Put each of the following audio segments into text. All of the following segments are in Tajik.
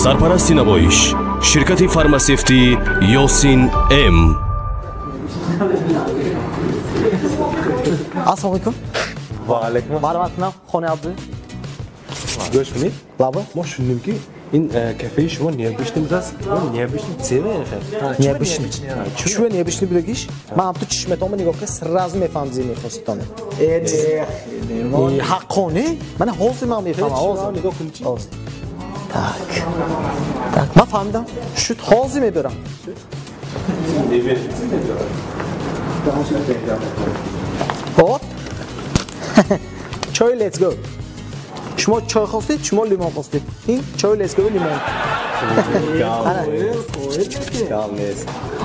Сарпарасти намоиш ширкати фармасевтӣ Ёсин М. Ассалому алайкум. Ва алайкум. Марҳамат кунам, хонаи Абду. Гӯш кунед. Лаба. Мо шунидем, ки ин кафеи шумо необычный будаст. Необычный цена. Необычный. Чӯ необычный будагиш? Ман ҳам ту чишматонро нигоҳ кунед, сразу мефаҳмам зе мехоститон. Ҳаққони? Мана ҳозир ман мефаҳмам, ҳозир. Нигоҳ кунед чи? Ҳозир. Так. Так, ман фаҳмидам. Шуд, ҳозир мебарам. Hop. Чой let's go. Шумо чой хостед, шумо лимон хостед. Ин чой let's go лимон.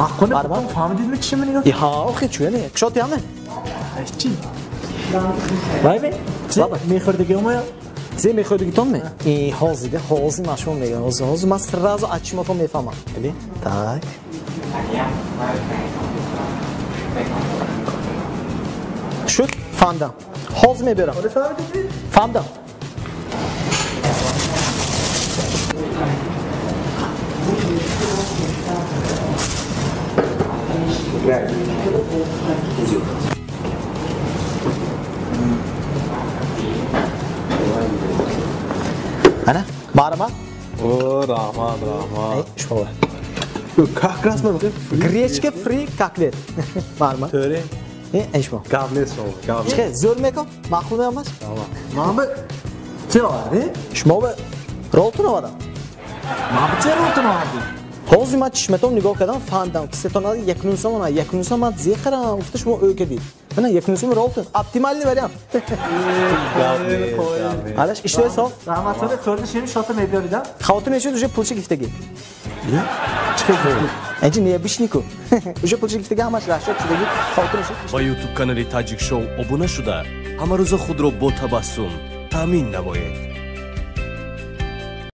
Ҳаққони фаҳмидидми чӣ ман нигоҳ? Ҳа, охи чӯ не? Кушоти ҳаме? Чӣ? Вай бе? Мехӯрдагиам оя? Зе мехӯрдагитон ме? И ҳозир, ҳозир ман шумо мегӯям. Ҳозир, ҳозир ман сразу аз чишмотон мефаҳмам. Так. Шуд, фаҳмидам. Ҳозир мебарам. Фаҳмидам. Ана, марҳамат. О, раҳмат, раҳмат. Шумо. Как раз ман Гречка фри котлет. Марҳамат. Тӯре. Ин шумо. Гап нест шумо, гап. Чӣ, зӯр мекун? Маъқул меомад? Ман ба чӣ овардӣ? Шумо ба ролтон овардам. Ман ба чӣ ролтон овардӣ? Ҳозир ман чишматон нигоҳ кардам, фаҳмидам, ки сетон якнум сом она, якнум сом ман зе харам, гуфта шумо ӯ кардид. Мана якнум сом ролтон, оптимальный вариант. Алаш, иштои соф. Раҳмат, соли хӯрда шим шота мебиёридам. Хавотир мешуд, уже пулча гифтагӣ. Чӣ гифтагӣ? Энҷи необычный ку. Уже пулча гифтагӣ ҳамаш расчёт шудагӣ. Хавотир мешуд. Ба YouTube канали Таҷик Шоу обуна шуда, ҳамарӯза худро бо табассум таъмин намоед.